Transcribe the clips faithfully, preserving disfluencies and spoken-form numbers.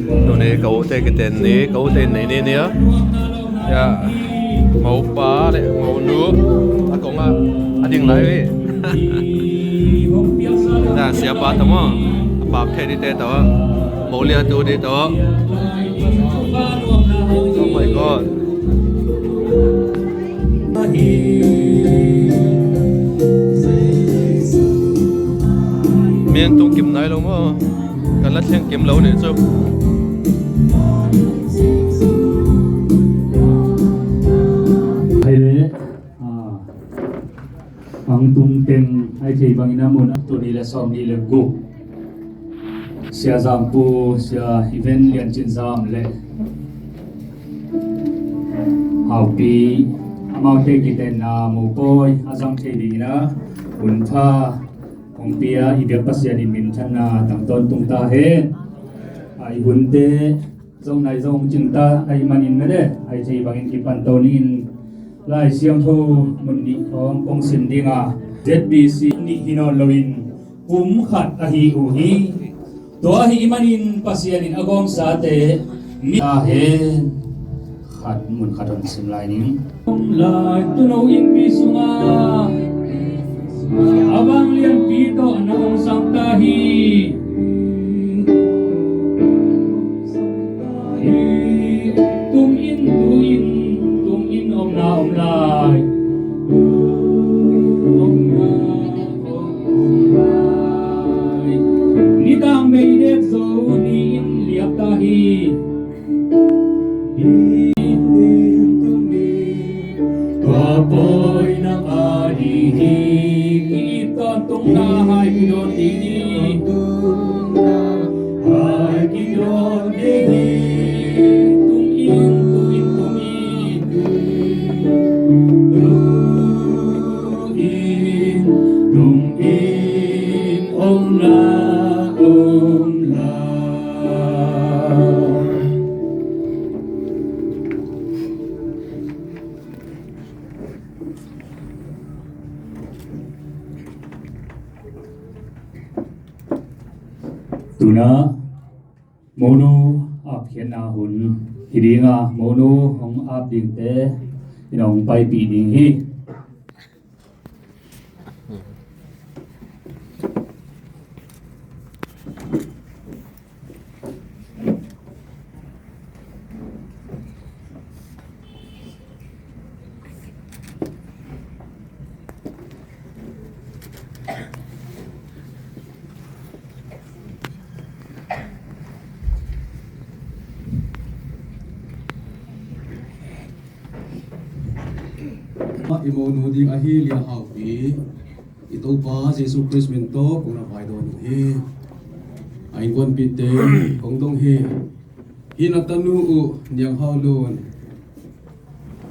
Tuni ka u te kiten ni, ka u te nei ni ni a. Ya. Mou pa leh mou nu. A kong a, a ding lai ve. Ya, sia pa tamo. A pa phe di te to. Mou lia tu di to. Oh my God. Min tung kim nai lou maw. Kan la thleng kim lou ni chu. Hai le, ah, ang tung teng ai thei bangin a mun tuni le sawm ni le ku. Sia Zampu, Sia Event Lian Chin Zam le Haupi, amau te kiten a mou pawi a zang thei dingin a hun pha hong pia i biak Pasian in minthanna tang tawntung ta hen. A i hun te zong nai zong ching ta ahihmanin mede, ai thei bangin kipan tou ning in Laisiangthou mun nih khawng kong sim ding a, Z B C nih hi nawn louin kum khat ahi uhi. Tua ahihmanin Pasian in a gawmsate mi ta hen. Khat mun khat hon sim lai ning. Lai tunou innpi sunga a vanglianpi toh na hong sang ta hi. Tung in, tung in, tung in omna om lai. Omna om lai. Nidang bei dek zou ni in liap ta hi. Tua pawi na ka di hi. Ki tawntung na hai ki dawn di hi. Hai ki dawn di hi. Tung in, tung in, tung in. Tung in, tung in, omna om lai. Tuna, mounu ap khiatna hun hi ding a, mounu hong ap dingte in hong paipih ding hi. I mounu ding ahi Lia Haupi, i Toupa Jesu Khrist min tawh kong na vaidawn uhi. A innkuanpihte kong dong hi. Hi na tanu uh Niang Haulun,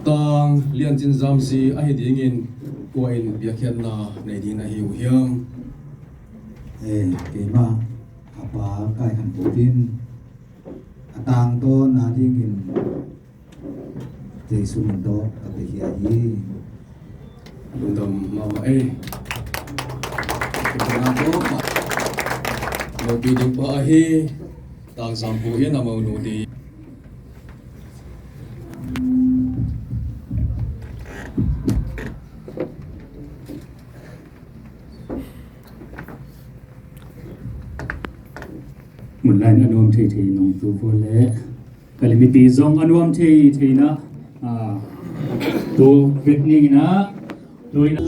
tang Lian Chin Zam zi ahi dingin kua in biakhiatna nei ding na hi uh hiam? Eh, keimah a pa Kai Khan Pupin a tangtawn na dingin Jesu min tawh ka pe hi ahi. Lungdam mahmah e. Lungdam mahmah. Mopi ding pa ahi, tang Zampu in a mounu di. Mun lai a nuam theithei nong tu pua le. Ka limipi zong a nuam thei, theina, ah, tu vek ning in a, tu in a.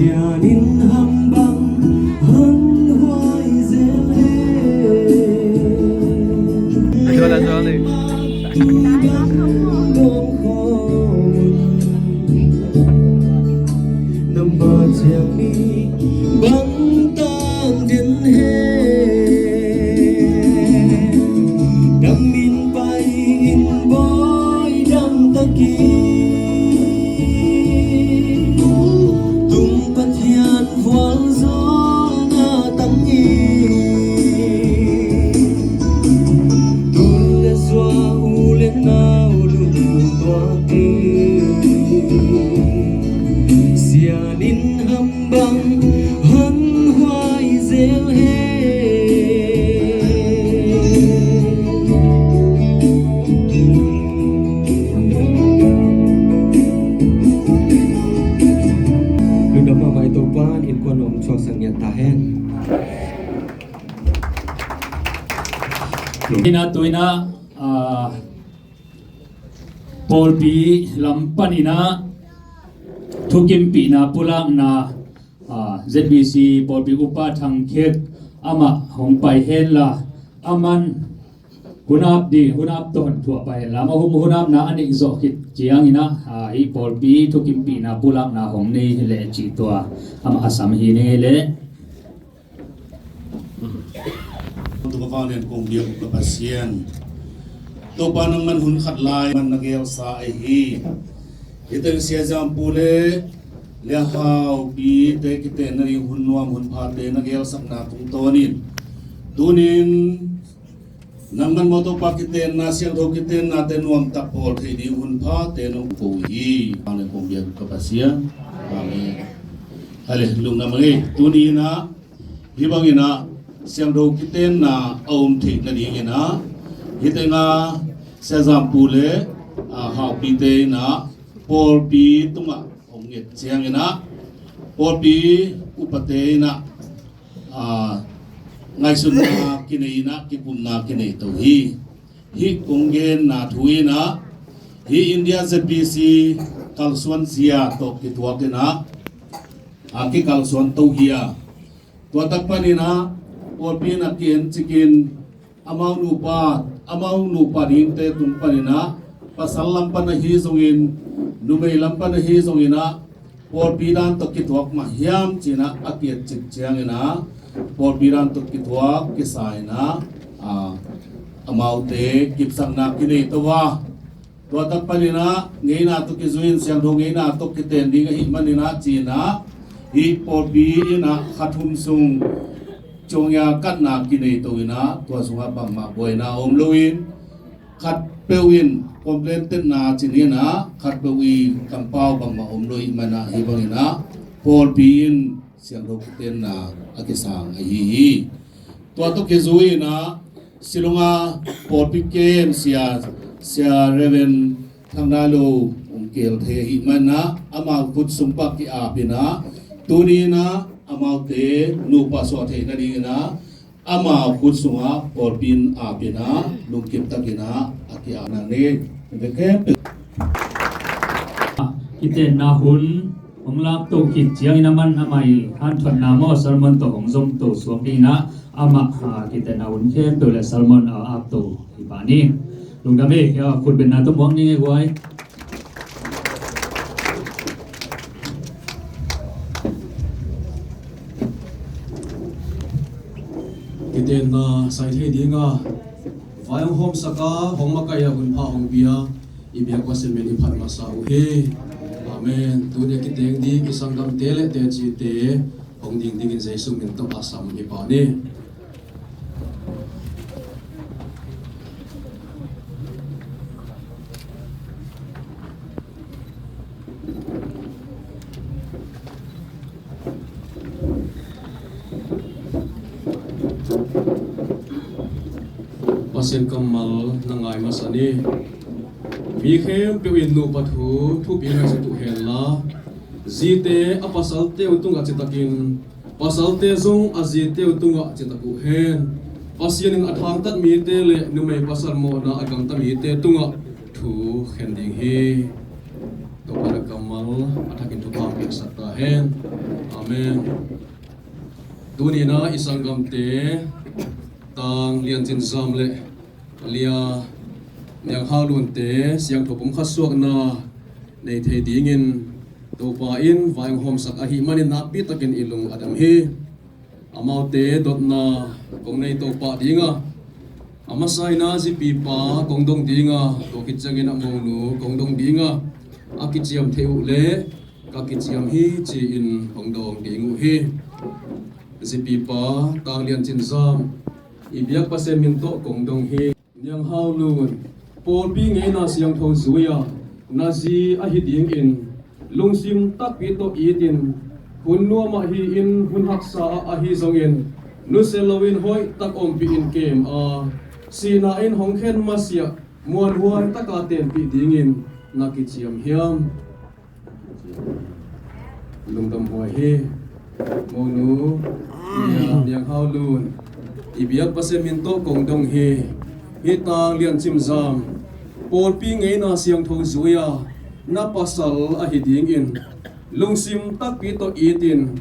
Sianin ham bang hon huai zel hen. Tua la zual ni. Tung dang dong khong. Nambat siang ni bang tang den hen. Dam min pai in boi dam taki. Tung Pathian vualzawlna tang in. Tun le zua u le nau lungtuak in. Sianin ham bang hon huai zel hen. Lungdam mahmah e, Toupan innkuan hon suaksak ngiat ta hen. Tuin a, tuin a, ah, pawlpi lam panin a thukimpihna pulakna, ah, Z B C pawlpi upa Thangkhek amah hong pai hen la, aman hun ap di, hun ap toh hon thuah pai hen la, amah hun, hun apna a neih zoh khit chiangin a, ah, i pawlpi thukimpihna pulakna hong nei leh chih tua amah a sam hi nei leh. Tua ka vang nen kong biak ka Pasian. Toupa nangman hun khat lai man na gelsa ahi. Hiteng Sia Zam Pu le, le Hau Pi te kitenna ding hun nuam hun phate na gelsakna tungtawnin. Tunin nangman maw Toupa kitenna, siangthou kitenna te nuam tak bawl thei ding hun phate nong pia hi. Amen, kong biak ka Pasian. Amen. Hale, lungdam e. Tunin a, hibangin a, siangthou kitenna a om theihna dingin a, hiteng a Sia Zam Pu le, ah, Hau Pi te in a, pawlpi tungah hong nget chiangin a, pawlpi upate in a, ah, ngaihsutna kinei in a, kikumna kinei tou hi. Hih kong genna thu in a, hih India Z B C kalsuan zia toh kituak in a, a kikalsuan tou hi a. Tua tak panin a, pawlpi in a ki-en chikin, amau nupa, amau nupa dingte tung panin a, pasal lam pan ahi zongin, numei lam pan ahi zongin a, pawlpi dan toh kituak mah hiam chi'n a, a ki-et chik chiangin a, pawlpi dan toh kituak kisa in a, ah, amaute kipsakna kinei tou a. Tua tak panin a, ngeina toh kizui in siangthou ngeina toh kiten ding ahihmanin a chi'n a, hih pawlpi in a kha thum sung chong ia katna kinei tou in a, tua sung a bangmah buaina om lou in, khatpeuh in complain tetna chin in a, khatpeuh in kampau bangmah om lou in ahihman a, hibangin a, pawlpi in siangthou kitenna a kisang ahi hi. Tua toh kizui in a, Shillong a pawlpi kem sia, Sia Reverend Thangdailou hong kel thei ahihman a, amau khut sung pah ki-ap in a, tunin a, amaute nupa suah theihna dingin a, amau khut sung a pawlpi in ap in a, lungkim takin a, a ki-apna nei. Kitenna hun hong lak tou khit chiangin aman amah i hanthawnna maw sermon toh hong zom tou suak dingin a, amah, ah, kitenna hun khempeuh leh sermon, ah, ap tou hi pah ni. Lungdam e, ah, khut benna toh muang ni nge guai. Kitenna sai thei ding a, vai hong hawmsak a, hong makaih a, hun pha hong pia, i biak Pasian min i phat masa uhi. Amen. Tuni a kiteng ding i sanggamte leh teci te hong ding dingin Jesu min tawh a sam hi pah ni. Pasian kammal na ngai masa ni. Mi khempeuh in nupa thu thupi ngaihsut uh hen la, zite a pasalte uh tungah chitakin, pasalte zong a zite uh tungah chitak uh hen. Pasian in a thangtat mite leh numei pasal mawhna a gangta mite tungah thu khen ding hi. Toupa'n a kammal a thakin thupha piaksak ta hen. Amen. Tuni'n i sanggamte Tang Lian Chin Zam leh Lia Niang Hau Lun te siangthou pumkhat suakna nei thei dingin Toupa'n vaihawmsak ahihmanin nakpi takin i lung a dam hi. Amaute dotna kong nei Toupa ding a, a masa in a zipipa kong dong ding a, tua khit chiangin a mounu kong dong ding a, a kichiam theih uh leh ka kichiam hi chi in hong dawng ding uh hi. Zipipa Tang Lian Chin Zam, i biak Pathian min tawh kong dong hi. Niang Hau Lun, pawlpi ngeina siangthou zui a, na zi ahi dingin lungsim takpi tawh it in, hun nuam ah hi in, hun haksa ah ahi zongin, nusia louin hoihtak ompih in kem a, sihna in hong khen masiah muanhuai taka tenpih dingin na kichiam hiam? Lungdam huai hi. Mounu, Nia, Niang Hau Lun, i biak Pathian min tawh kong dong hi. Hi Tang Lian Chin Zam, pawlpi ngeina siangthou zui a, na pasal ahi dingin lungsim takpi tawh it in,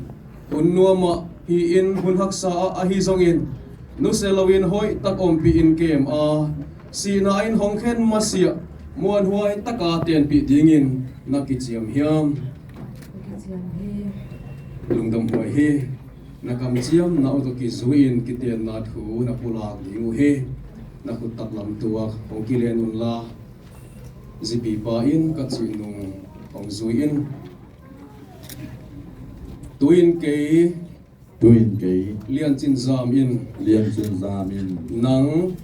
hun nuam ah hi in, hun haksa ah ahi zongin, nusia louin hoihtak ompih in kem a, sihna in hong khen masiah muanhuai taka tenpih dingin na kichiam hiam? Ka kichiam hi. Lungdam huai hi. Na kamchiamna uh tawh kizui in kitenna thu na pulak ding uh hi. Na khut taklam tuak hong kilen unla, zipipa in ka chih nung hong zui in. Tuin kei, tuin kei, Lian Chin Zam in, Lian Chin Zam in, nang,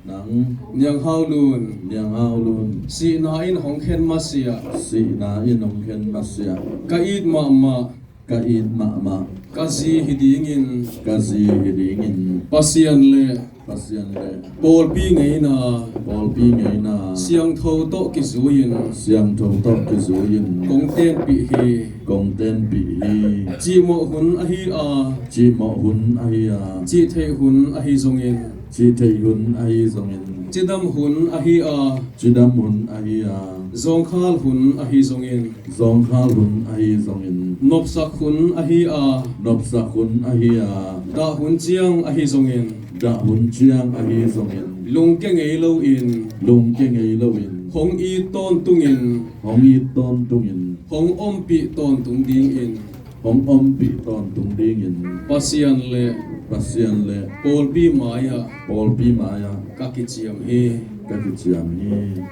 nang, Niang Hau Lun, Niang Hau Lun, sihna in hong khen masiah, sihna in hong khen masiah, ka it mahmah, ka it mahmah, ka zi hi dingin, ka zi hi dingin, Pathian leh, Pathian leh, pawlpi ngeina, pawlpi ngeina, siangthou tawh kizui in, siangthou tawh kizui in, kong tenpih hi, kong tenpih hi. Chihmawh hun ahi a, chihmawh hun ahi a, chihtheih hun ahi zongin, chihtheih hun ahi zongin, chidam hun ahi a, chidam hun ahi a, zawngkhal hun ahi zongin, zawngkhal hun ahi zongin, nopsak hun ahi a, nopsak hun ahi a, dah hun chiang ahi zongin, dah hun chiang ahi zongin, lungke ngei louin, lungke ngei louin, hong it tawntungin, hong it tawntungin, hong ompih tawntung dingin, hong ompih tawntung dingin, Pathian leh, Pathian leh, pawlpi mai ah, pawlpi mai ah, ka kichiam hi, ka kichiam hi.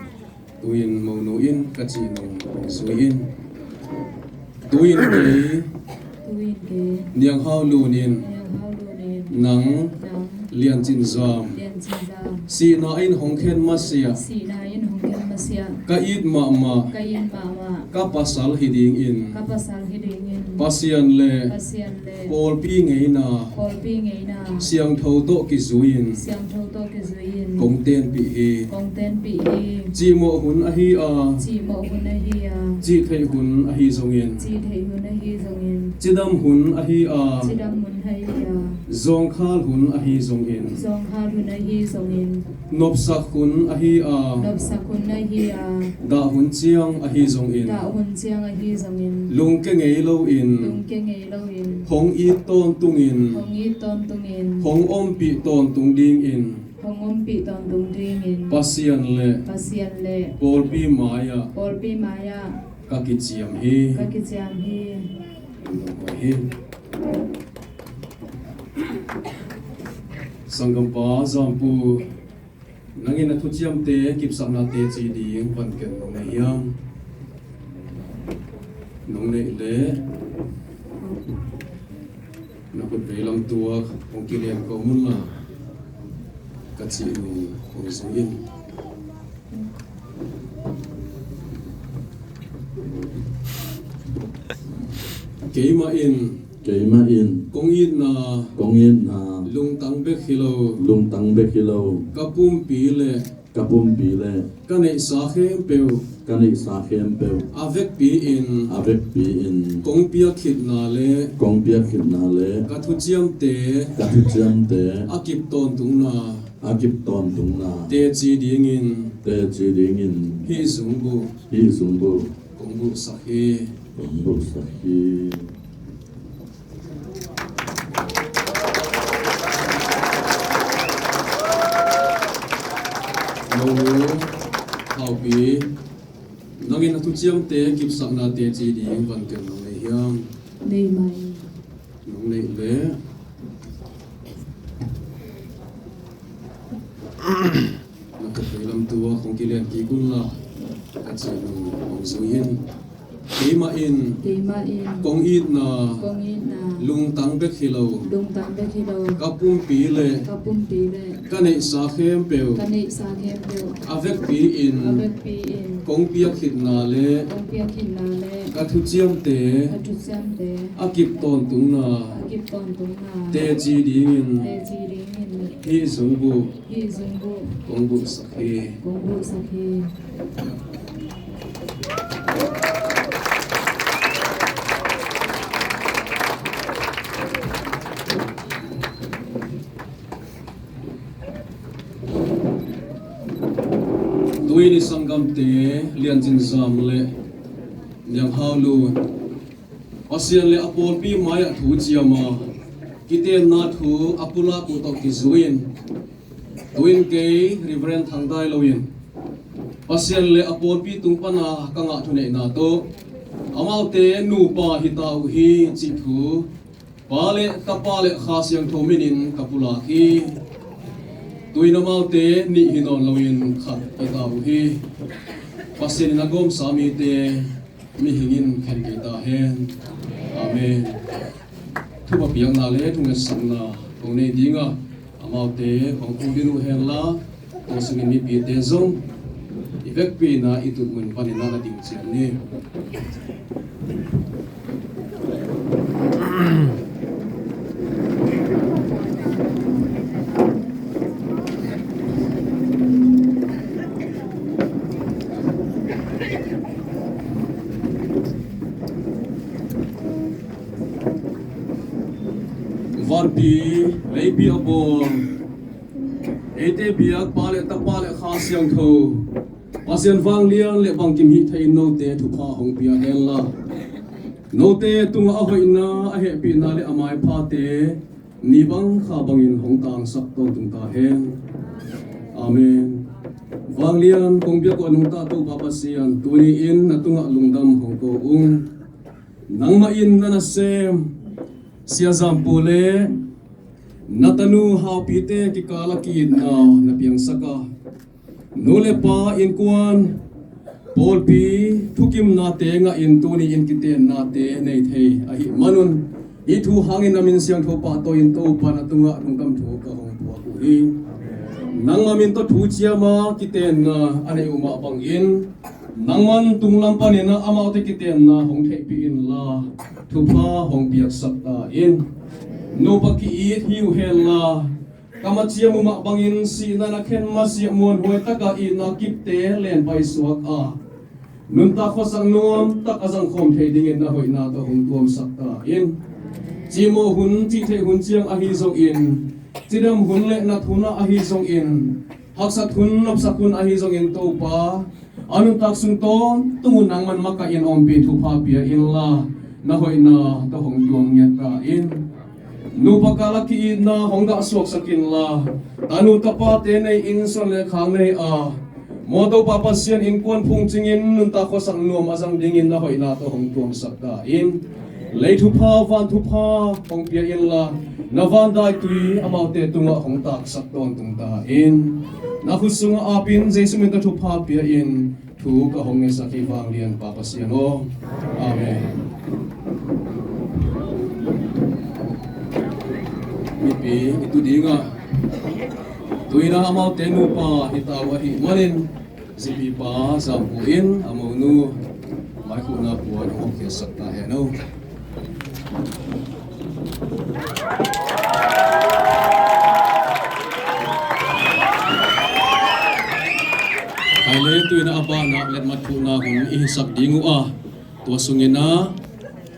Tuin mounu in ka chih nung zui in. Tuin kei, tuin kei, Niang Hau Lun in, Niang Hau Lun in, nang, nang, Lian Chin Zam, Lian Chin Zam, sihna in hong khen masiah, sihna in hong khen masiah, ka it mahmah, ka it mahmah, ka pasal hi dingin, ka pasal hi dingin, Pathian leh, Pathian leh, pawlpi ngeina, pawlpi ngeina, siangthou tawh kizui in, siangthou tawh kizui in, kong tenpih hi, kong tenpih hi. Chihmawh hun ahi a, chihmawh hun ahi a, chihtheih hun ahi zongin, chihtheih hun ahi zongin, chidam hun ahi a, chidam hun ahi a, zawngkhal hun ahi zongin, zawngkhal hun ahi zongin, nopsak hun ahi a, nopsak hun ahi a, dah hun chiang ahi zongin, dah hun chiang ahi zongin, lungke ngei louin, lungke ngei louin, hong it tawntungin, hong it tawntungin, hong ompih tawntung dingin, hong ompih tawntung dingin, Pathian leh, Pathian leh, pawlpi mai ah, pawlpi mai ah, ka kichiam hi, ka kichiam hi. Lungdam huai hi. Sanggampa Zampu, nang in na thuchiamte kipsakna teci ding van ken nong nei hiam? Nong neih leh, na khut veilam tuak hong kilen kawm unla, ka chih nung hong zui in. Keimah in, keimah in, kong itna, kong itna, lungtang bek hilou, lungtang bek hilou, ka pumpi leh, ka pumpi leh, ka neihsa khempeuh, ka neihsa khempeuh, a vekpi in, a vekpi in, kong piak khitna leh, kong piak khitna leh, ka thuchiamte, ka thuchiamte, a kip tawntungna, a kip tawntungna, teci dingin, teci dingin, hih zungbuh, hih zungbuh, kong buhsak hi, kong buhsak hi. Pi, nangin a thuchiamte kipsakna teci ding vantel nang nei hiam? Nei mai. Nang neih leh. Na kut veilam tua kong kilian kik un la, ka chih nung hong zui in. Keimah in. Keimah in. Kong itna. Kong itna. Lungtang bek hilou. Lungtang bek hilou. Ka pumpi leh. Ka pumpi leh. Ka neihsa khempeuh. Ka neihsa khempeuh. A vekpi in. A vekpi in. Kong piak khitna leh. Kong piak khitna leh. Ka thuchiamte. Ka thuchiamte. A kip tawntungna. A kip tawntungna. Teci dingin. Teci dingin. Hih zungbuh. Hih zungbuh. Kong buhsak hi. Kong buhsak hi. Tuin i sanggamte Lianchinzam leh Nianghaulun, Pasian leh a pawlpi maiah thu chiam a, kitenna thu a pulak uh toh kizui in. Tuin kei Reverend Thangdailou in, Pasian leh a pawlpi tung pan a ka ngah thuneihna toh, amaute nupa hita uhi chih thu, Pa leh Tapa leh Kha Siangthou minin ka pulak hi. Tuin amaute nih hi nawnlou in khat hita uhi. Pasian in a gawmsa mite mihingin khen kei ta hen. Amen. Thupha piakna leh thungetna kong nei ding a, amaute hong pu ding uh hen la, tua sungin mipite zong i vekpi in i tut mun panin na ding chian ni. Vanpi, leipi a bawl, eite biak Pa leh Tapa leh Kha Siangthou, Pasian vanglian leh bangkim hihtheih in noute thupha hong pia hen la. Noute tungah a hoihna, a hehpihna leh a maiphate ni bang kha bangin hong tangsak tawntung ta hen. Amen. Vanglian kong biak uh a nungta Toupa Pasian, tuni in na tungah lungdam hong ko ung. Nangmah in na nasem Sia Zampu leh na tanu Haupite kikal a ki-itna na piangsak a, nu leh pa, innkuan, pawlpi, thukimnate ngah in tuni in kitennate nei thei ahih man un, i thu hangin na min siangthou pahtawi in Toupa na tungah lungdam thu ka hong puak uhi. Nangmah min toh thu chiam a kitenna a neih uh mah bangin, nangman tunglam panin amaute kitenna hong theihpih in la, thupha hong piaksak ta in. Nupa ki-it hi uh hen la, ka ma chiam uh mah bangin sihna in a khen masiah, muanhuai taka itna kipte len paisuak a, nuntak khosak nuam tak a zangkhawm thei dingin na hoihna toh hong tuamsak ta in. Chihmawh hun, chihtheih hun chiang ahi zongin, chidam hun leh nat hun ah ahi zongin, haksat hun, nopsak hun ahi zongin Toupa, a nuntak sung tawntung un nangman makaih in ompih thupha pia in la, na hoihna toh hong tuam ngiat ta in. Nupa kal a ki-itna hong gahsuaksak in la, tanu tapate nei in, suan leh khang nei a, maw Toupa Pasian, innkuan phungching in nuntak khosak nuam a zang dingin na hoihna toh hong tuamsak ta in. Lei thupha, van thupha hong pia in la, na van daitui amaute tungah hong taksak tawntung ta in. Na khut sungah ap in, Jesu min tawh thupha pia in thu ka hong ngetsak hi, vanglian Pa Pasian aw. Amen. Mipi, i tu ding a, tuin amaute nupa hita uh ahih manin, zipipa Zampu in a mounu maikhuhna puan hong hawmsak ta hen aw. Ahihleh tuin a ban ah letmat thuhna hun i hisak ding uh a, tua sungin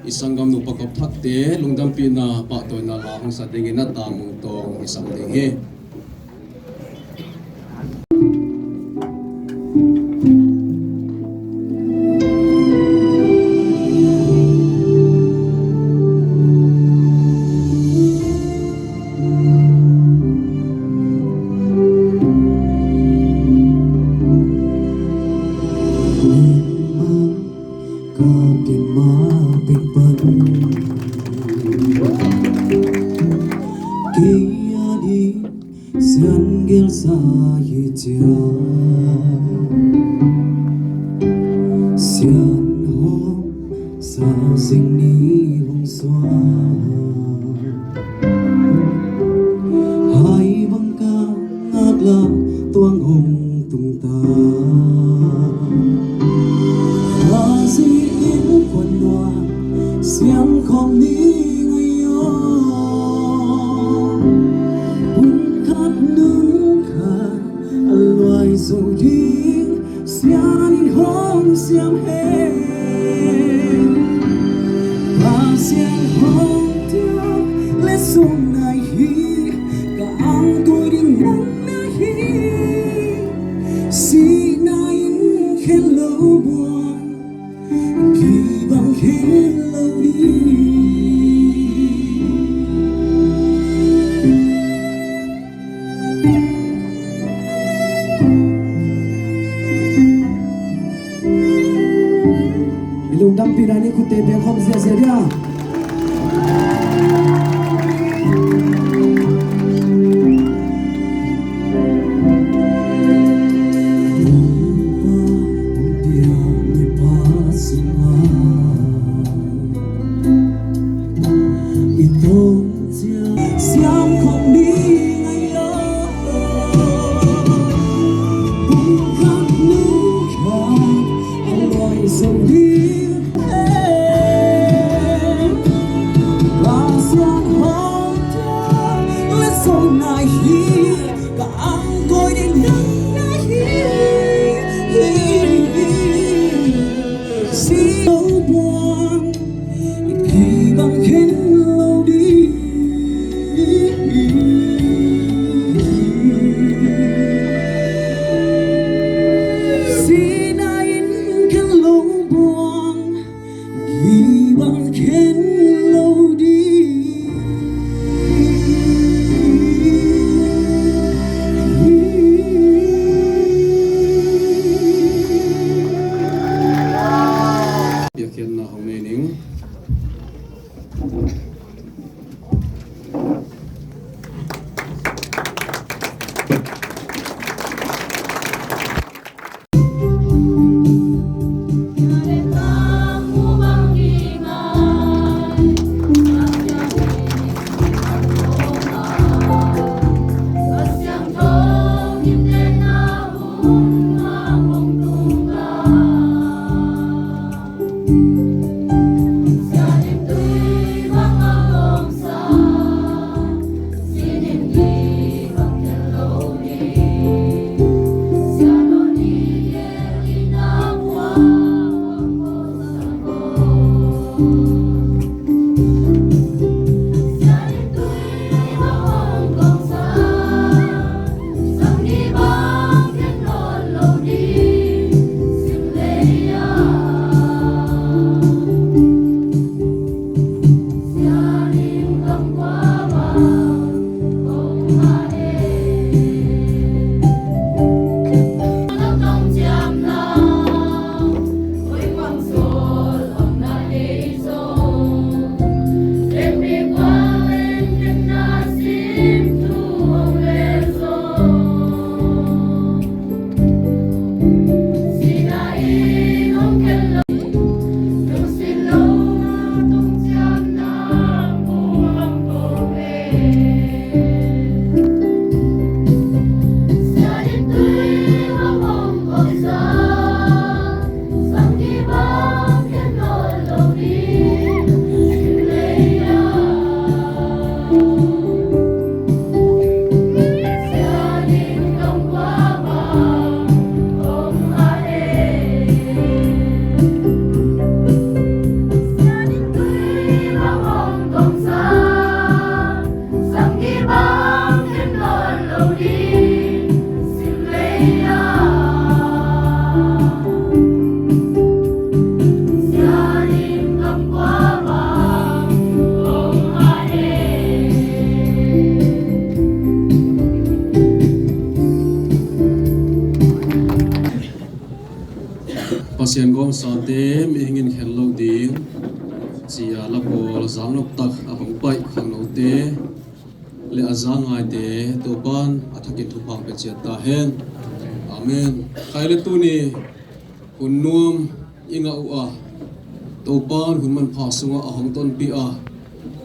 i sanggam nupa kop thakte lungdampihna pahtawina la hong sak dingin a tangmung tawng i sam ding hi. Nai hi, ka angkoi ding nang na hi. Sihna in khenlou buang, kibang khenlou ding. I lungdampihna in khutte beng khawm ziahziah dia. Siam khawm ding ahi a. Pumkhat nung khat a luai zou ding. Pasian hong tia le zou na hi, ka angkoi ding nang na hi. Si lou buang, kibang khenlou ding. Sihna in khenlou buang, kibang khenlou ding. Piakkhiatna hong nei ning. Pasian gawmsate mihing in khenlou ding chia la pawl zang lawp tak a hong pai khangnoute leh a zang ngaite Toupan a thakin thupha pe chiat ta hen. Amen. Khai leh tuni hun nuam i ngah ua, Toupan hun manpha sunga a hong tonpih a,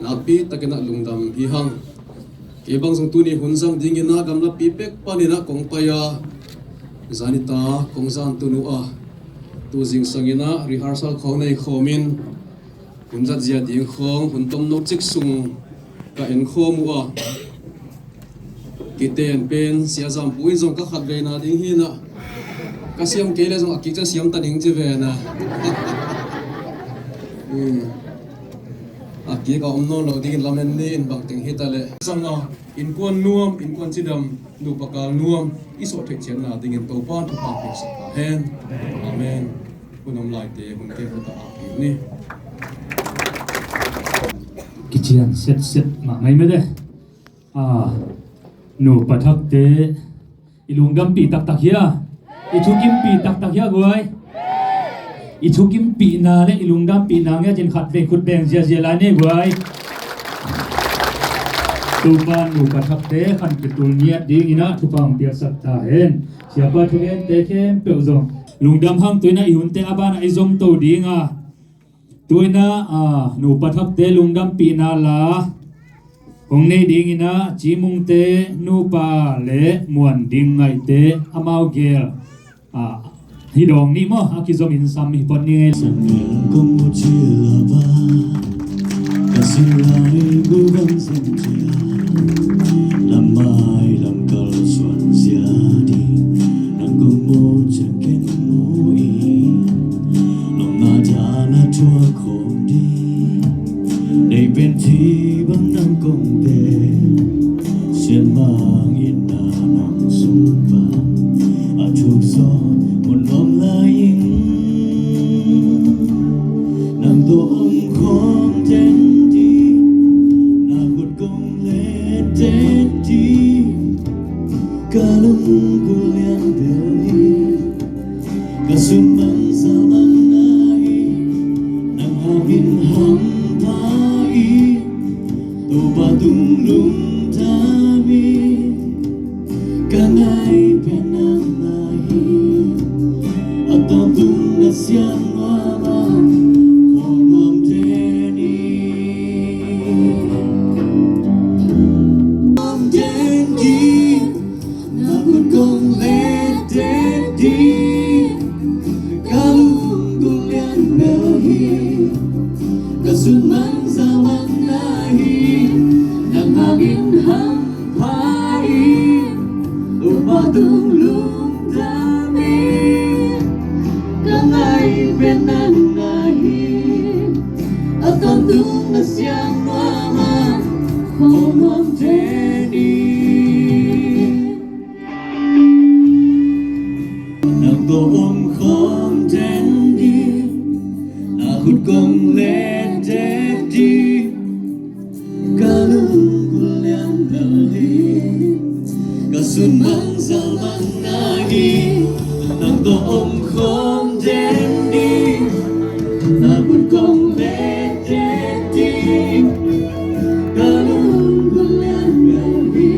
nakpi takin a lungdam hi hang. Kei bang zong tuni hun zang dingin a gamlapi pek panin a kong pai a, zan nita kong zan tun ua, tu zingsangin a rehearsal khawng nei khawmin, hun zat zia ding khawng hun tomno chik sung ka en khawm ua. Kiten pen Sia Zampu in zong ka khatveina ding hi na, ka siam kei leh zong a kik cha siam ta ning chi ve na. Hmm. A Kik a om nawnlou dingin lamen ni in bangteng hitaleh. Sanga, innkuan nuam, innkuan chidam, nupa kal nuam, i sawh theih chiatna dingin Toupa'n thupha piaksak ta hen. Amen. Hun om laite, hun keng khat a pi ni. Kichian setset mahmah mai de. Ah, nupa thakte, i lungdampih taktak hia? I thukimpih taktak hia guai? I thukimpihna leh i lungdampihna ngen chin khatvei khut beng ziahziah lai ni guai. Toupa'n nupa thakte khan kitul ngiat dingin a thupha piaksak ta hen. Siapa thungente khempeuh zong lungdam hang, tuin a i hunte a ban a i zom tou ding a. Tuin a, ah, nupa thakte lungdampihna la hong nei dingin a, Chimungte nupa leh Muanding Ngaihte amau gel. Ah, hi dong ni maw, a kizom in sam hi pon ni ngei. Sang kong mu chil a ba, ka sin lai gu bang sang chia. Lam mai lam kal suan sia di, nang kong mu chiang ken mu i. Nong na ja na tua kong di. Nei pen chi bang nang kong pen. Sian mang in na nang sung pa. A thuk so mun om lai in. Nang toh om khawm den di. Na khut kong let den di. Ka lung kul lian bel hi. Ka sun bang sa bang na hi. Nang hangin hampha i. Toupa tung lungdam i. Ka ngai pen nang na hi. A tawntung na siam nuam a. Khawm nuam den i. Nuam den i. Na khut kong let den di. Ka lung kul lian bel hi. Ka sun mang sa mang na hi. Nang hangin hampha i. Toupa tung lungdam i. Ka ngai pen nang na hi. A tawntung na siam nuam a. Khawm nuam den i. Nang toh om khawm den di. Na khut kong let den di. Ka lung kul lian bel hi. Ka sun mang sa mang na hi. Nang toh om khawm den di. Na khut kong let den di. Ka lung kul lian bel hi.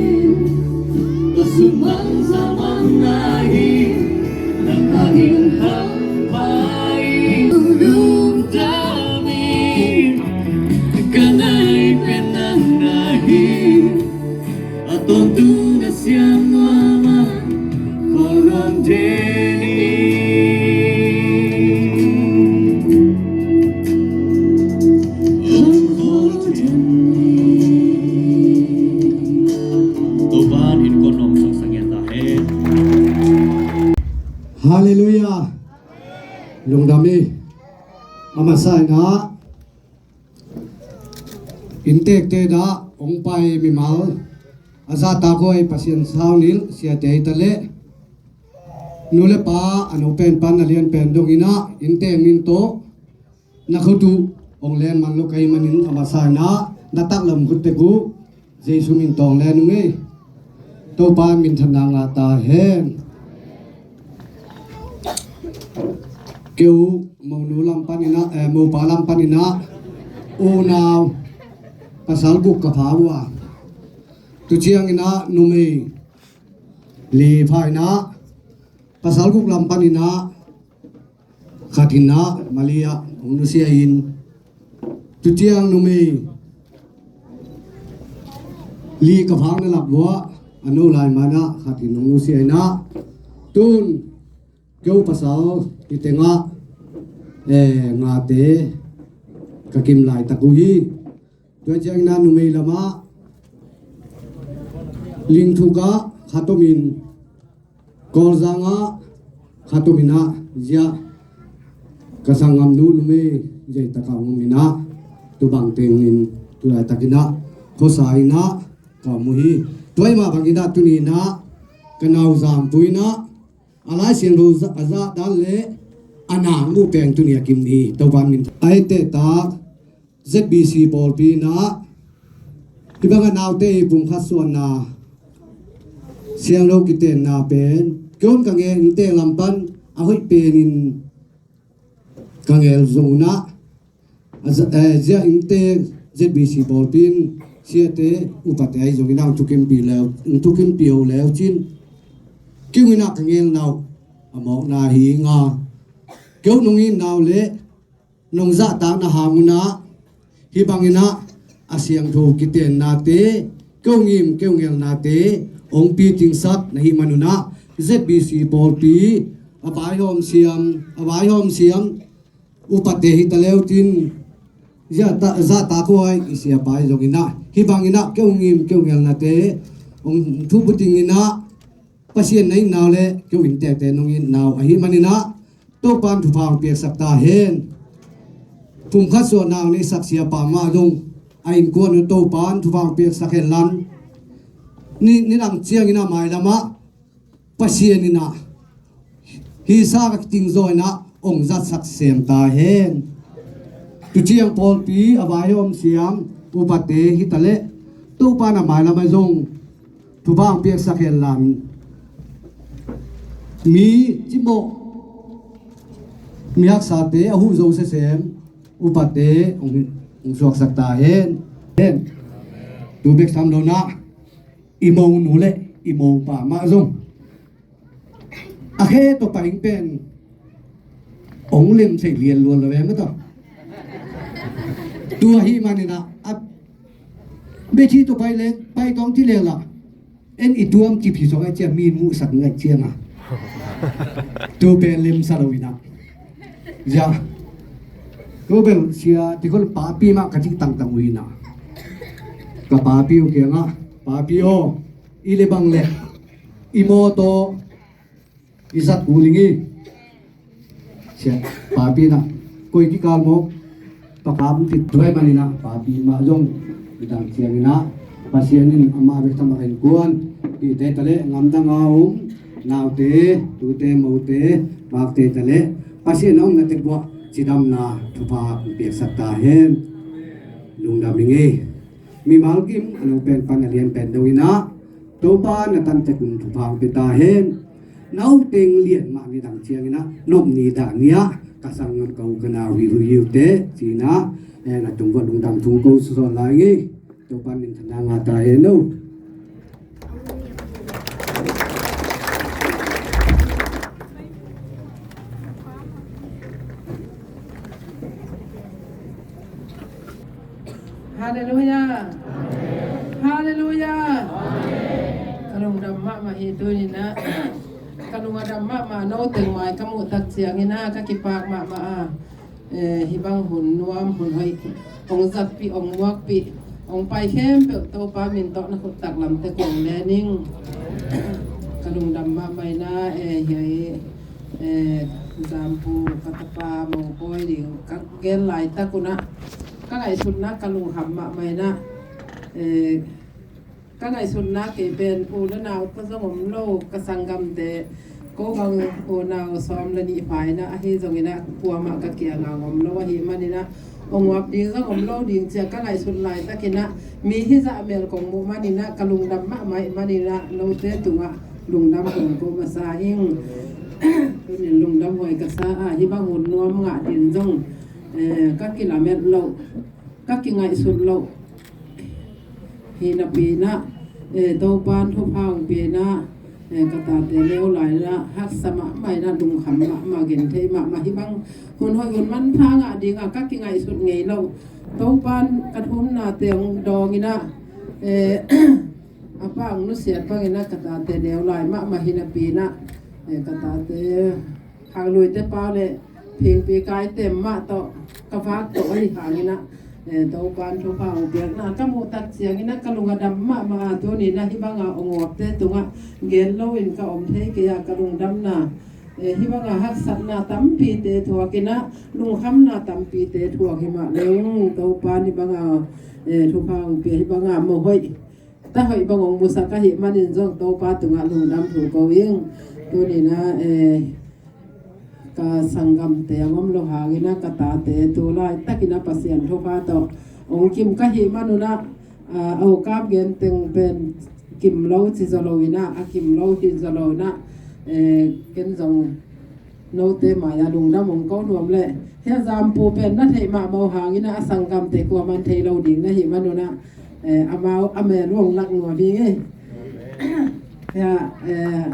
Ka sun mang sa mang na hi. Nang hangin hampha i. Lungdam i. Ka ngai pen nang na hi. A tawntung na siam nuam a. Khawm nuam den i. Khawm nuam den i. Toupa'n innkuan nuam sawmsang ngiat ta hen. Hallelujah. Lungdam i. A masa in a. Inntekte dah, hong pai mimal. A zahtak huai Pasian saunilh, siate hitaleh. Nu leh pa, a nu pen pan, a lian pen dongin a, inntek min toh. Na khut uh, hong len man lou ka hih manin a masa in a, na taklam khut tek uh. Jesu min tawh len ung ei. Toupa'n minthanna ngah ta hen. Keu monu lam panin a, eh, mopa lam panin a. Unau. Pasal guk ka pha ua. Tu chiangin a numei. Li pha in a. Pasal guk lam panin a. Khat in a, Malia, hong nusia in. Tu chiang numei. Li ka phak na lak ua, a nu lai man a, khat in hong nusia in a. Tun, keu pasal, i teng a, eh, ngate, ka kim lai tak uhi. Tua chiangin a numei lam a, Lingthuk ah, khat om in, Kawlzang ah, khat om in a, zia, ka sanggamnu numei, zia i tak a om in a. Bang tengin tulai takin a, khosa in a, ka mu hi. Tua mah bangin a tuni in a, ka nau zam pu in a, a Laisiangthou za-, a zahdan leh, a na mu pen tuni a kim hi, Toupan min. Huaite tak, Z B C pawlpi in a, hibang a naute i pumkhat suahna, siangthou kitenna pen, kon ka ngen te lam pan, a hoih pen in, ka ngel zong in a, a za-, eh, zia in te Z B C pawlpi in, siate, upate ahi zong in a, thukimpih leu, thukimpih uh leu chin. Keu in a ka ngel nau, a mawkna hi nga. Keu nong it nau leh, nong zahtakna hang un a, hibang in a, a siangthou kitenna te, keu ngim, keu ngelna te, ong pi ting sak na hi man un a, Z B C pawlpi, a vaihawm siam, a vaihawm siam, upate hi ta leu chin, zia ta, zahtak huai, i sia pai zong in a, hibang in a, keu ngim, keu ngelna te, ong thu bu ting in a, Pasian na it nau leh, keu in te te nong it nau, ahi man in a, Toupan thupha piaksak ta hen. Pumkhat suahna nei sak siapa mah zong, a innkuan uh Toupan thupha piaksak hen lan. Ni, nidang chiang in a mailam a, Pasian in a, hi sa ka ting zaw in a, ong zatsak sem ta hen. Tuchiang pawlpi, a vaihawm siam, upate hi ta leh, Toupan a mailam a zong, thupha piaksak hen lan. Mi chimawh, mi haksate, a huh zo sesem, upate, ong, ong suaksak ta hen. Hen. Tu bek tham lou in a, i mou nu leh, i mou pa mah zong. A khe toh pai pen. Ong lem thei lian lual lou ve mah toh. Tua hi man in a, a, be thi toh pai leng, pai tong ti leng la. En i tuam ti phi song ai chia mi mu sak ngai chia nga. Tu pen lem sa lou in a. Ya. Tu bel sia ti kon papi mah ka ti tangtang uh in a. Ka papi uh kiang a. Papi aw. I leh bang leh. I mawtaw. I zat uh ling i. Sia, papi in a, koi kikal mawk, pakam ti tuai man in a, papi mah zong, i dang chiang in a, Pasian in amah bek tham a innkuan, tute ta leh, ngam dang a om, naute, tute, moute, bakte ta leh, Pasian a omna tek uah, chidamna, thupha, piaksak ta hen, lungdam ing e. Mimal kim, a neu pen pan a lian pen deuh in a, Toupan a tan tek un thupha pe ta hen. Nau teng lian mah nidang chiang in a, nop ni dah ni a, ka sanggam ka u ka nau hi hu hiu te, chi in a, eh, na tung uah lungdam thu kou suah lai nge. Toupan minthanna ngah ta hen o. Haleluya. Haleluya. Ka lungdam mahmah hi tuni in a. Ka lung a dam mahmah, nou teng mai ka muh tak chiang in a, ka kipak mahmah a. Eh, hibang hun nuam hun hoih. Ong zatpih, ong muakpih. Ong pai khempeuh Toupa min tawh na khut taklam te kong le ning. Ka lungdam mahmah in a, eh, hiai, eh, Zampu ka tapa Mongpoi ding ka gen lai tak un a. Ka ngaihsutna ka lungkham mahmah in a, eh, ka ngaihsutna kei pen u leh nau ka zong om lou, ka sanggamte, kou bang u nau sawm leh nih pha in a, ahi zongin a, kuamah ka kiang a om lou, ahihmanin a, ong uap ding zong om lou ding chia ka ngaihsut lai takin a, mi hizah mel kong muh manin a, ka lungdam mahmah manin a, noute tungah lungdam kong ko masa ing. Tunin lungdam huai ka sa a, hibang hun nuam ngah din zong, eh, ka kilamet lou, ka kingaihsut lou. Hi napi in a, eh, Toupan thupha hong pe in a, eh, ka tate neu lai in a, haksa mahmah in a, lungkham mahmah, genthei mahmah, hibang hun hoih hun manpha ngah ding a, ka kingaihsut ngei lou. Toupan ka thumna te hong dawng in a, eh, a pa hong nusiat bang in a, ka tate neu lai mahmah hi napi in a, eh, ka tate Khangluite pau leh Phingpi Kaite mah tawh ka vak tawh ahi hangin a, eh, Toupan thupha hong piakna ka muh tak chiangin a ka lung a dam mahmah a, tuni in a hibang a ong uapte tungah gen lou in ka om thei kei a, ka lungdamna Eh, hibanga haksatna tampite thuak in a, lungkhamna tampite thuak himahleng, Toupan hibanga, eh, thupha hong pia hibanga mo hoih ta hoih bang hong musak ahihmanin zong Toupa tungah lungdam thu kou ing. Tuni'n a, eh, ka sanggamte a ngom lou hangin a ka tate tulai takin a Pasian thupha toh hong kim ka hihman un a, ah, a U Kap gen teng pen kim lou chi zaw lou in a, a kim lou hi zaw lou in a, eh, ken zong noute mai a lungdam hong kou nuam leh. Hia Zampu pen na theih mahmah hangin a, a sanggamte kuaman thei lou ding na hihman un a, eh, amau a mel hong lak nuam hi ngei. Hia, eh,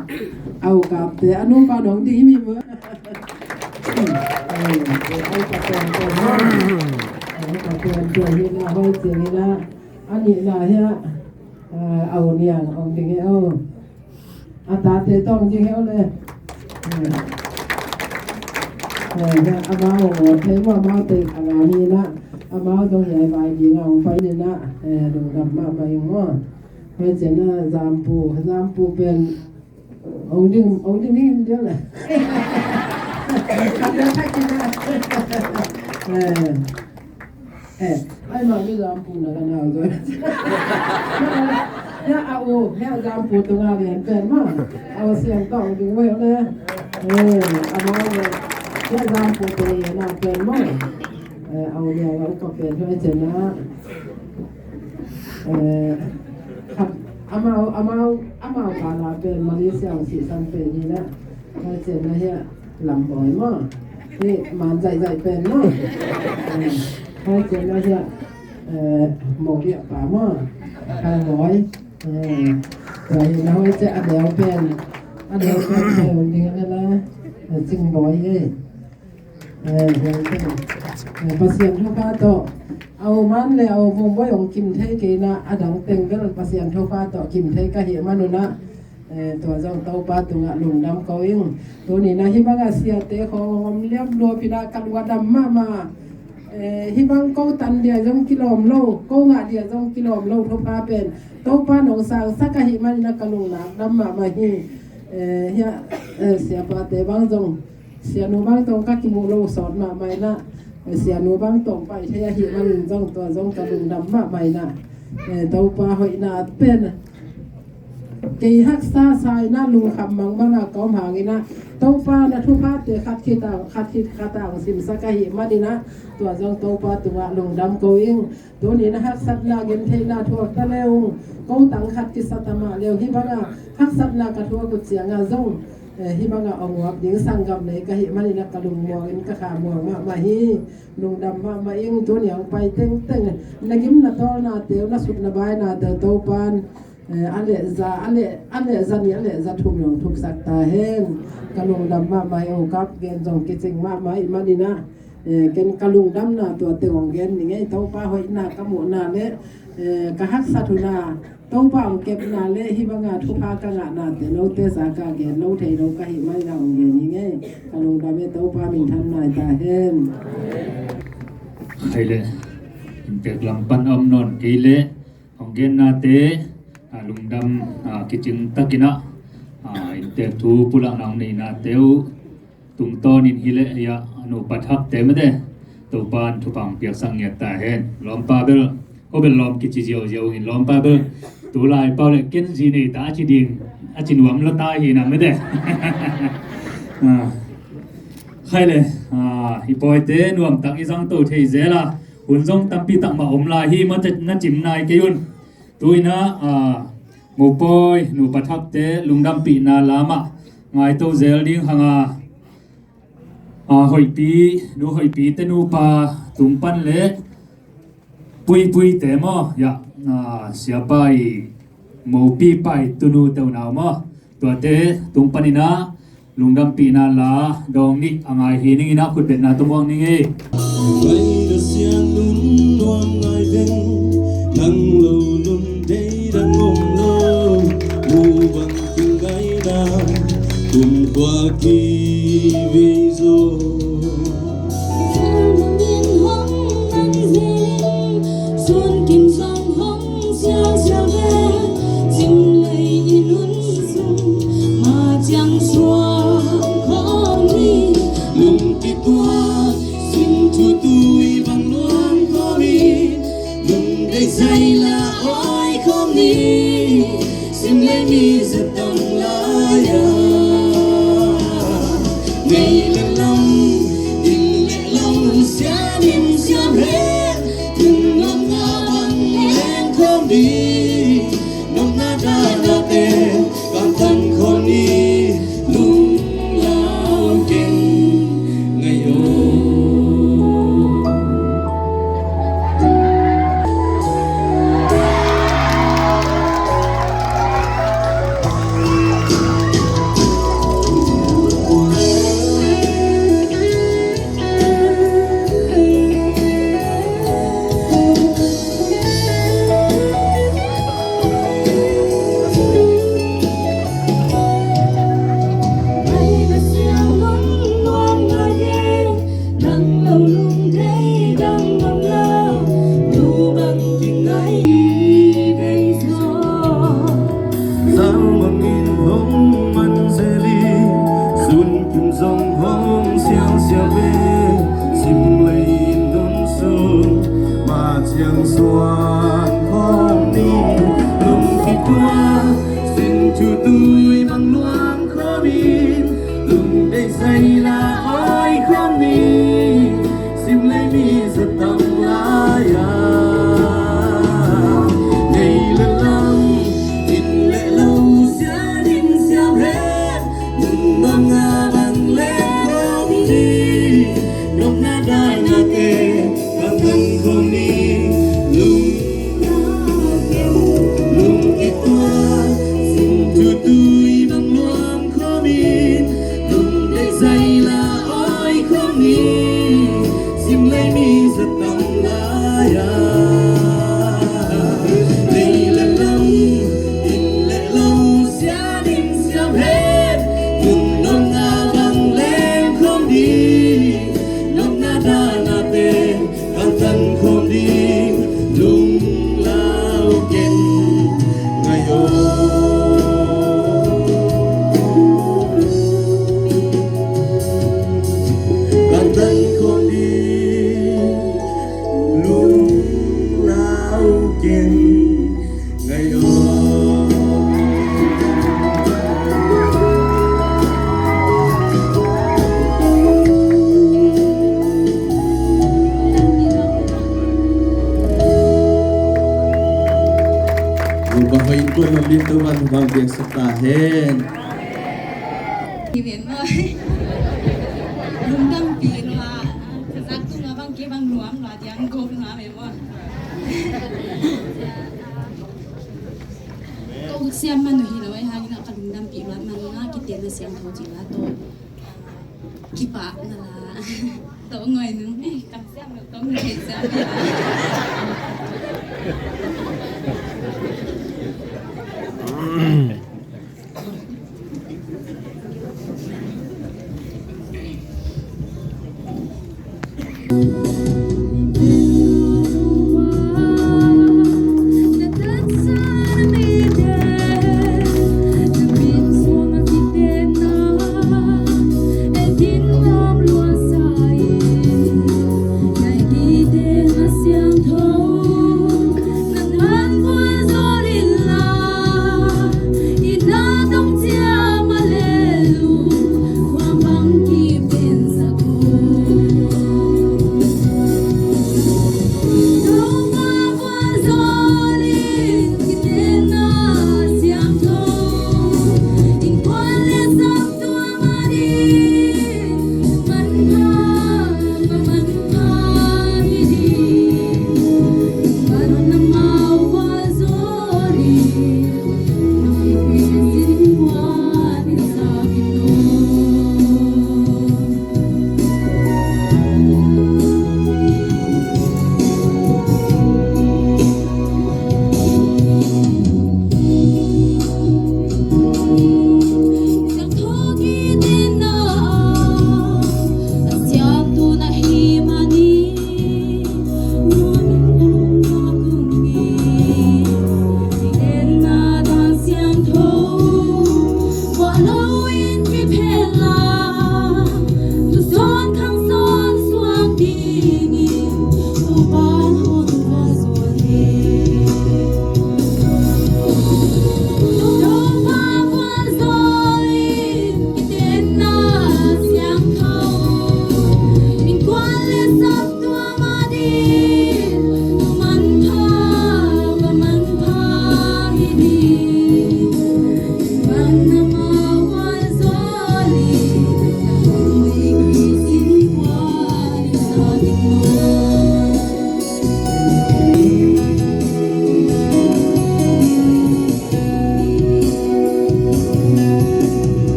a U Kapte a nupa nong ding hi mi mo. Eh, a U Kapte a nupa nong ding. A U Kapte a nupa hi na hoi ching hi na. A nihna hia, eh, a U Niang hong ding hi o. A tate toh hong ding hi o le. Eh, eh, hia amau hong thei mo amau te a ngam hi na. Amau toh hiai vai ding a hong pai ni na. Eh, lungdam mahmah ing o. Hoi ching a Zampu, Zampu pen hong ding, hong ding ni ding le. Khat le thak ki na. Eh. Eh, ai ma mi Zampu na ka nau zaw. Hia a U, hia Zampu tunga lian pen maw. A U Siangtong ding ve le. Eh, amau le. Hia Zampu tunga lian pen maw. Eh, a U Niang a upa pen hoi ching a. Eh, khat, amau, amau, amau pa la pen Malaysia hong sihsan pen hi na. Hoi ching a hia Lambawi maw. Hia Man Zaizai pen maw. Eh, hoi ching a hia, eh, Mawria pa maw. Khalbawi. Eh, tua hi na hoi ching a deuh pen. A deuh pen pen ding a la. Eh, Chingbawi e. Eh, eh, Pasian thupha toh. A U Man le a U Vungbawi hong kim thei kei na a dang teng bel Pasian thupha toh kim thei ka hihman un a. Eh, tua zong Toupa tungah lungdam kou ing. Tuni'n a hibanga siate khong hong om liam luap in a ka lungdam mahmah. Eh, hibang kou tan dia zong kilawm lou, kou ngah dia zong kilawm lou thupha pen Toupan hong sangsak ahihmanin a ka lungdam mahmah hi. Eh, hia, eh, siapate bang zong Sianu bang toh ka kimu lou sawt mahmah in a, eh, Sianu bang toh pai thei ahihmanin zong tua zong ka lungdam mahmah in a, eh, Toupa hoihna pen kei haksa sa in a lungkham mangmang a ka om hangin a, Toupa na thuphate khat khit a, khat khit khat a hong simsak ahihmanin a, tua zong Toupa tungah lungdam kou ing. Tuni'n a haksatna gentheihna thuak ta le ung, kou tang khat kisa ta mahle ung, hibanga haksatna ka thuak uh chiang a zong, eh, hibanga hong uap ding sanggam nei ka hihmanin a ka lungmuang in ka khamuang mahmah hi. Lungdam mahmah ing. Tuni a hong pai tengteng, na gim na tawlnate uh, na sut na bainate uh Toupan, eh, a leh za, a leh, a leh za nih, a leh za thum hong thuksak ta hen. Ka lungdam mahmah hi. U Kap gen zong kiching mahmah ahihmanin a, eh, ken ka lungdamna tua teng hong gen ni ngei. Toupa hoihna ka muhna le, eh, ka haksat hun a Toupa hong kepna le hibanga thupha ka ngahnate noute zak a gen lou thei lou ka hihmanin a hong gen ni ngei. Ka lungdam e, Toupa minthanna hi ta hen. Hei le, inntek lam pan om nawn kei le, hong gennate, ah, lungdam, ah, kiching takin a, ah, inntek thu pulakna hong neinate uh tungtawnin hi le, hia, a nupa thakte mete, Toupan thupha hong piaksak ngiat ta hen. Lawmpa bel, kou bel lawm kichi ziauziau in, lawmpa bel, tulai pau le ken zi nei ta a chi ding, a chi nuam lou ta hi na mete. Ah, khai le, ah, i pawite nuam tak i zang tou thei zel a, hun zong tampi tak mah om lai hi, mate na chim nai kei un. Tuin a, ah, Mopawi nupa thakte lungdampihna la mah ngai tou zel ding hang a, ah, Hoihpi, Nu Hoihpi te nupa Tungpan le Puipui te maw, ya, ah, Siapai, Mopi pai tunu te unau maw. Tuate tungpanin a, lungdampihna la dawng nih a ngai hi ning in a, khutbetna tawm uang ning e. Vai da siang nun nuam ngai veng, nang lou nun dei dang om lou, mu bang king gai da, kum kua ki vei zo. Fel mun din hong nang zing, sun kin zong hong siang siang ve, zing lei in un sung, ma chiang suang kho Zatang lai a, ngei leh lam, inn leh lou, siam in siam hen, tun nopna bang leng khawm di, nopna dana te, kan tan khawm ni, lunglau ken ngai o. Zang bangin hong man zel in, sun kim zong hong siang siang ve, sim lei in dun sung, ma chiang suan khawm ni, lungkituak, sin thu tui bang luang khawm in, lungdeih zai la oi khawm ni, sim lei mi zatang lai a. Ngei leh lam, inn leh lou, siam in siam hen, tun nopna bang leng khawm di, nopna dana te, kan tan khawm ni, lunglau ken, lungkituak, sin thu tui bang luang khawm in, lungdeih zai la oi khawm ni, sim lei mi zatang lai a. Ngei leh lam, inn leh lou, siam in siam hen, tun nopna bang leng khawm di, nopna dana te, kan tan khawm di, lunglau ken ngai o. Kan tan khawm di, lunglau ken ngai o. Loupa hoih in kuan lam lim tou van bang biak sak ta hen. Hi ven maw. Lungdampih lua. Zak tung a bang ke bang nuam lua diang ko nuam e maw. Ko siam man uh hilou e, hangin a ka lungdampih luat man nga kitenna siangthou chih la toh kipahna la. Toh ngoi nung, eh, kam siam lou toh ngoi siam.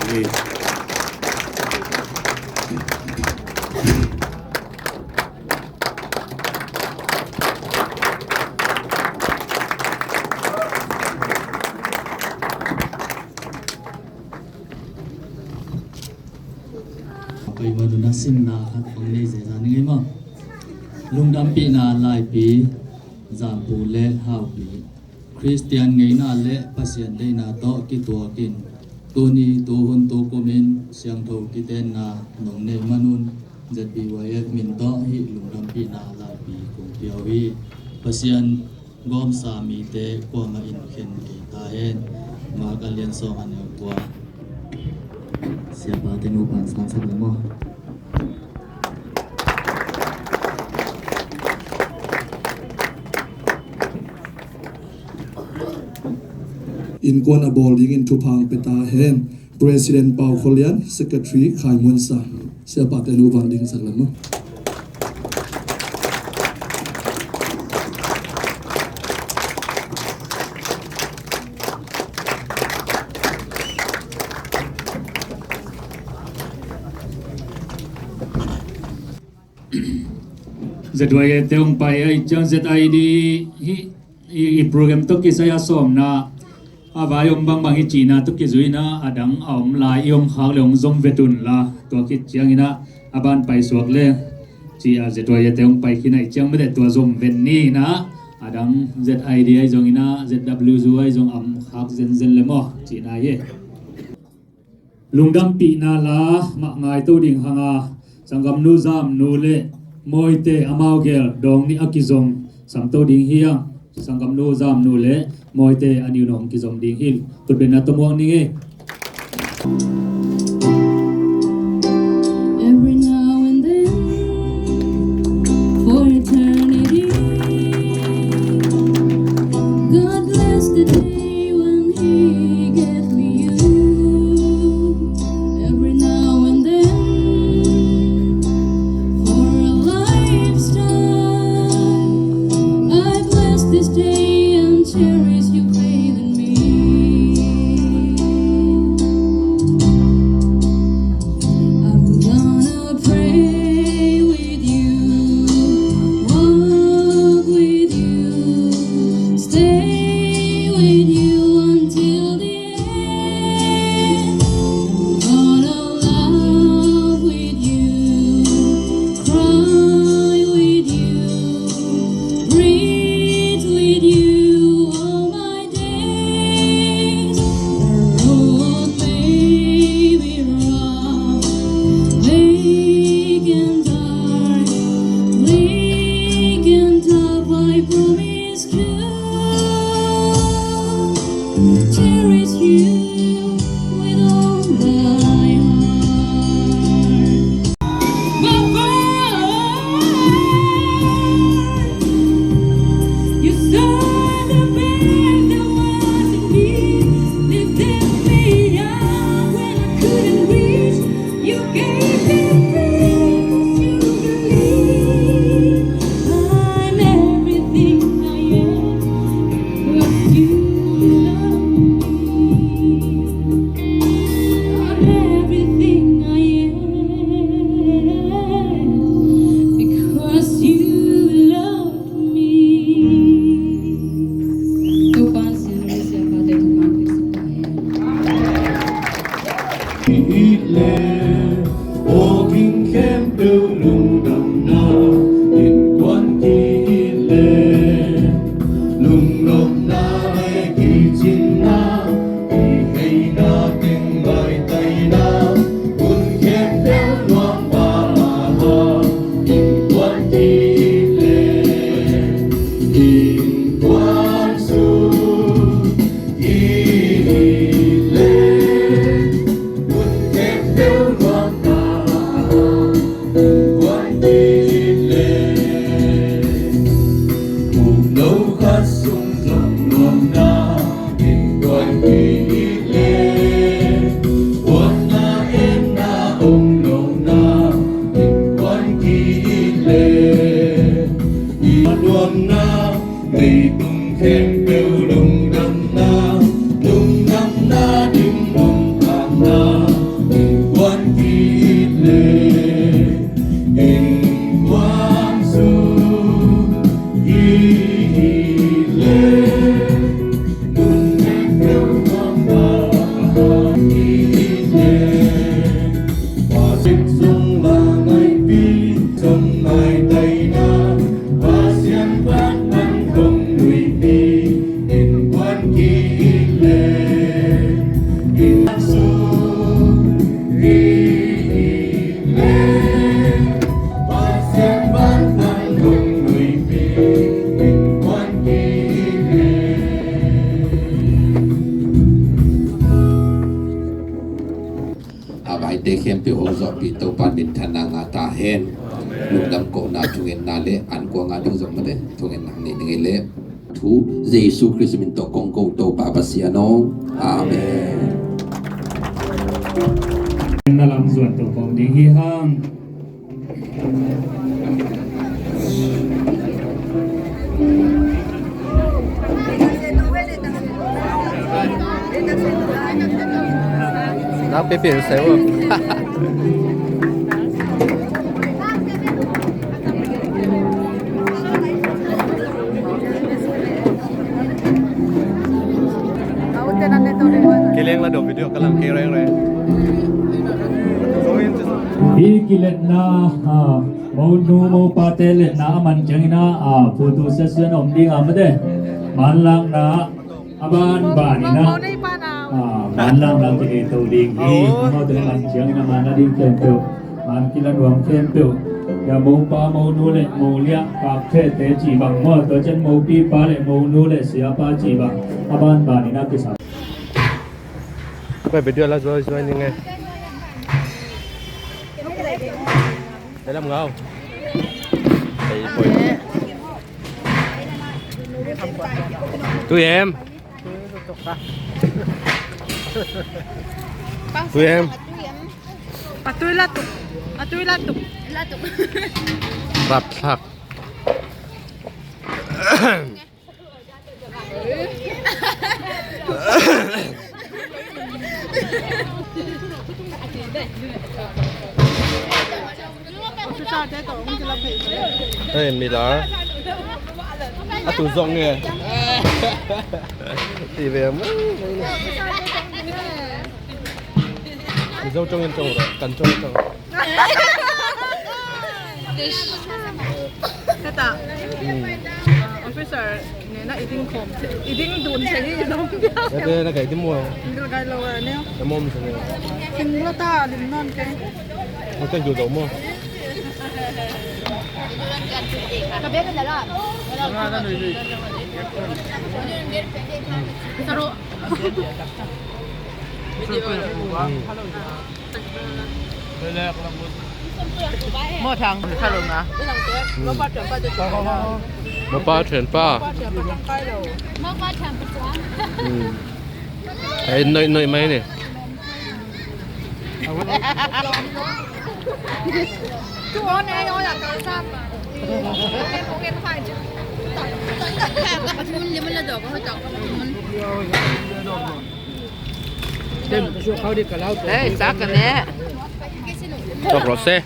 Kei mah nuna simna khat hong nei ziahziah ning ei maw. Lungdampihna laipi, Zampu leh Haupi. Khristian ngeina leh Pasian deihna toh kituakin, tuni, tuhun, tukumin siangthou kitenna nong neih man un, Z B Y F min toh hih lungdampihna laipi kong piak hi. Pasian gawmsa mite kuamah in khen kei ta hen. Mark a lian sawm a neu kua. Siapa te nupa sang sak leh maw. Inkuan a bawl dingin thupha pe ta hen. President Pau Kholian, Secretary Khai Muan Sa. Siapa te nupa ding sak leh maw. Z Y A te hong pai ahih chiang Z I D hi i, i program toh kisai a sawmna a vai om bangbang i chihna toh kizuina a dang a om lai i om khak leh hong zom vet un la, tua khit chiangin a ban pai suak leh chi a Z Y A te hong pai khin ahih chiang mah leh tua zom vet ni in a dang Z I D ahi zongin a Z W U ahi zong a om khak zenzen leh maw chihna hi. Lungdampihna la mah ngai tou ding hang a, sanggamnu Zamnu leh Mawite amau gel dawng nih a kizom sam tou ding hi a, sanggamnu Zamnu leh Mawite a niu nong kizom ding hi. Khutbetna toh muang ning ei. Every now and then, for eternity, God bless the day when He gave me you. Every now and then, for a lifetime, I bless this day and cherish you greater than me. I'm gonna pray with you, walk with you, stay with you until the end. I'm gonna laugh with you, cry with you, breathe with you all my days. The road may be rough, bleak and dark, bleak and tough, I promise to cherish you with all my heart. Bye-bye. You saw the best that was in me, lifted me up when I couldn't reach. You gave me faith, 'cause you believe I'm everything I am. Because you love me, I'm everything I am. Because you love me. Toupa'n siangthou siapa te thupha pe suk ta hen. Hih leh, aw gingkhempeuh lungdamna, inkuan hih leh, lungnopna leh kichinna, kiheina teng maitaina, hun khempeuh luang vala, inkuan hih leh, inkuan suk. Hih leh, hun khempeuh Vaite khempeuh hong zohpih Toupa'n minthanna ngah ta hen. Lungdam kohna thungetna leh ankuang a thu zong mate thungetna nei ding i leh. Thu Jesu Khrist min tawh kong ko Toupa Pasian aw. Amen. Na lam zuan tawh kong ding hi hang. Nak pipi sai wo. Kileng la do video ka lang ke reng reng. Hi kiletna, ah, mounu moupa te letna a man chiang in a, ah, photo session om ding a mate. Manlakna a banban in a, ah, manlakna kinei tou ding hi. Amaute a man chiang in a man a ding khempeuh, man kilat nuam khempeuh, ya moupa mounu leh moulia, pakte chih bang maw, tua chiang moupipa leh mounu leh siapa chih bang a banban in a kisa. Bai video la zuai zuai ni nge. Dalam ngau. Ei, poi. Tu em. Tu em. Atui latuk. Atui latuk. Latuk. Rat thak. Hei, Mila. A tu zong nge. Ti ve mai. Zo chong in chong ro, kan chong chong. Kata. Hmm. Officer, ne na eating home. Eating dun se hi dong. Ya te na kai ti mo. Ngal kai lo ne. Ka mom se ne. Sing lo ta lim non ke. Mo kan ju do mo. Ka be ka la. Saro. Mo thang, thalo na. Mo pa thian pa. Mo pa thian pa. Hmm. Ei, noi, noi mai ne. Tu on ei, on ya ka sa. Ei, sa ka ne. Tok ro se.